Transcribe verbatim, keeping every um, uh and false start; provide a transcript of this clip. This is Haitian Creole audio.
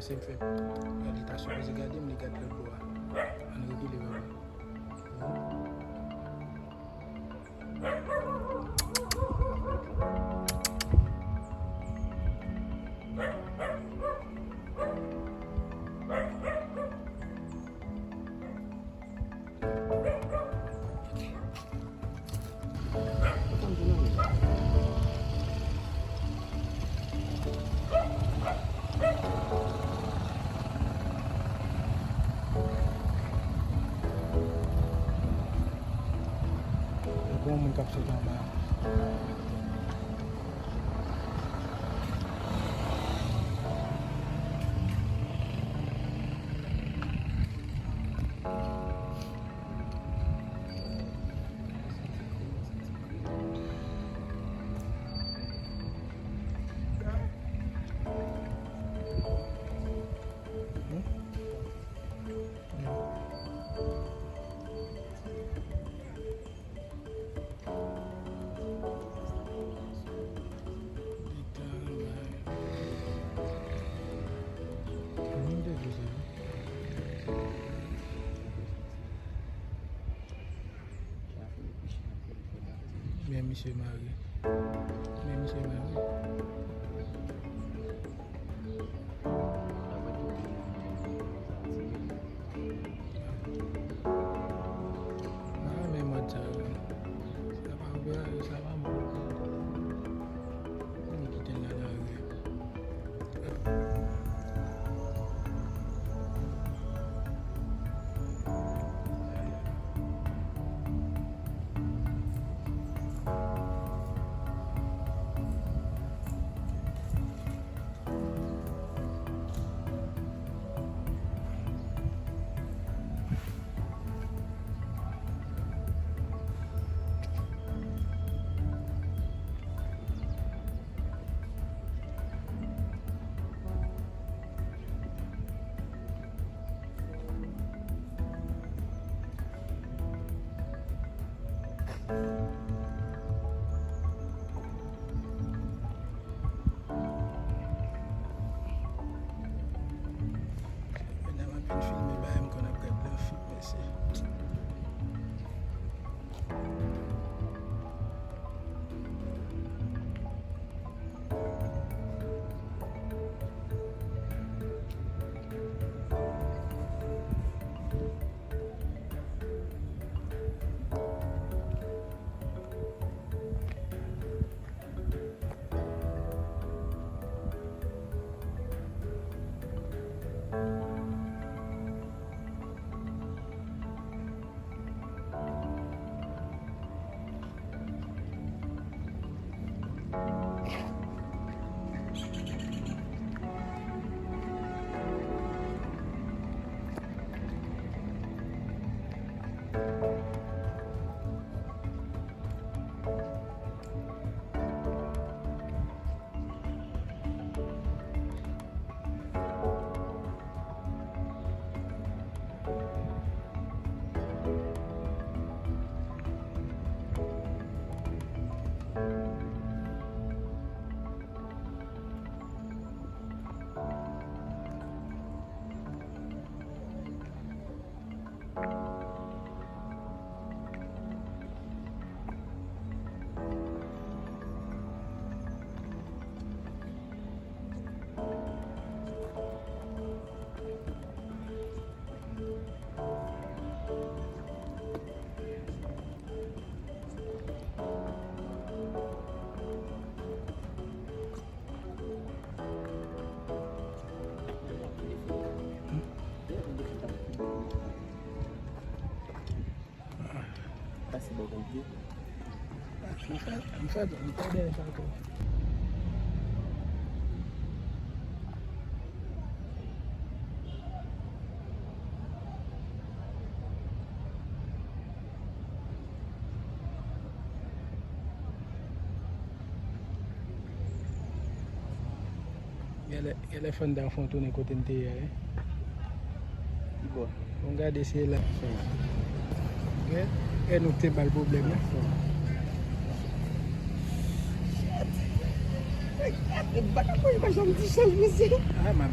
Se m fè. Li ta sipoze gade m, li gad lòt bò a. Ann rekile, papa. Gon moun k ap sot anba. Men misye mare. Men misye mare. Mwen renmen mòd sa yo. Sa pa vre, sa pa bon. Ann kite l nan lari. Medam ap vin filme bagay, m konn ap gad nan fim, mesye. Pase bò kote. M fè, m fè, m fè dèyè sa tou. Genlè, genlè fò n ta fè yon tounen kote n te ye a, wi. Ki bò? Bon, gade si e la. Gen, e nou k te ba l pwoblèm la. Shit! Gade, m pa ka kwè yo pa janm di chay, mesye. Ah, m ap